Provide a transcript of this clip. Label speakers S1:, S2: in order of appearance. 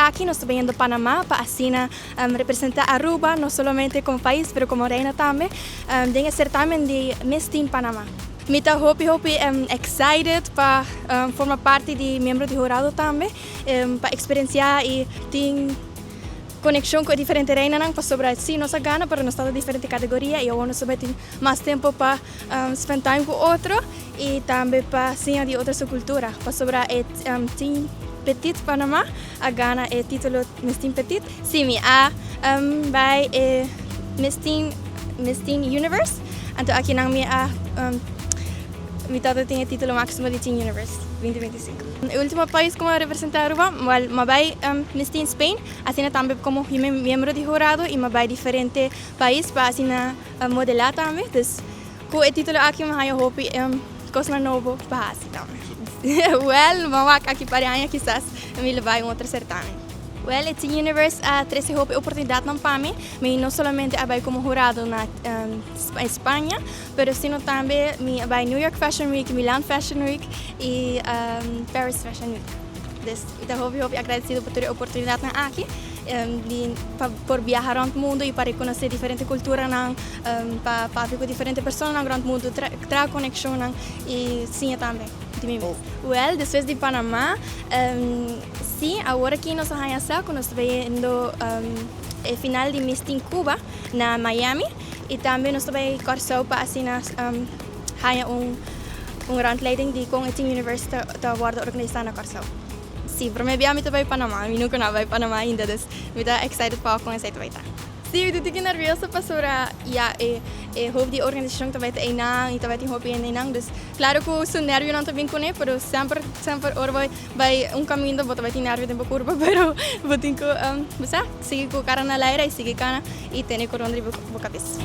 S1: Aki nos ta bayendo Panama pa asina representa Aruba, no solamente como pais pero como reina tambe, den e certamen di Miss Teen Panama. Mi ta hopi hopi excited pa forma parti di miembro di hurado tambe, pa experiencia y tin conexion cu e diferente reinanan, pasobra si nos a gana pero nos ta den diferente categoria y awor nos ta bay tin mas tempo pa spend time cu otro y tambe pa siña di otro su cultura, pasobra e Teen Petit Panama a gana e titulo Miss Teen Petit. Si mi a bay e Miss Teen Universe, anto akinan mi tata tin e titulo maximo di Teen Universe 2025. E ultimo pais cu mi a representa Aruba, well, mi a bay Miss Teen Spain, asina tambe como miembro di hurado, y mi a bay diferente pais pa asina modela tambe. Dus cu e titulo aki mi haya hopi cosnan nobo pa haci tambe. Well, mi wak aki pa aña kisas mi lo bay un otro certamen. Well, e Teen Universe a trece hopi oportunidadnan pa mi. Mi no solamente a bay como hurado na Spaña, pero sino tambe mi a bay New York Fashion Week, Milan Fashion Week y Paris Fashion Week. Dus mi ta hopi hopi agradecido pa tur e oportunidadnan aki, di pa por viaha rond mundo y pa reconoce diferente culturanan, pa papia cu diferente personanan rond mundo, traha conexionnan y siña tambe di mi mes. Well, despues di Panama, si, awor aki nos a haya sa cu nos ta bayendo e final di Miss Teen Cuba na Miami y tambe nos ta bay Corsou pa asina haya un rondleiding di con e Teen Universe ta wordo organisa na Corsou. Si, prome bia mi ta bay Panama, mi nunca no a bay Panama ainda, dus mi ta excited pa con esey ta bay ta. Si, mi ta tiki nervioso pasobra ya e hopi di organisacion ta bay ta einan y ta bay tin hopi hende einan, dus claro cu su nervionan ta bin cune, pero semper semper ora bo bay un caminda bo ta bay tin nervio den bo curpa, pero bo tin cu bo sa, sigui cu cara na laira y sigui cana y tene corona riba bo cabes.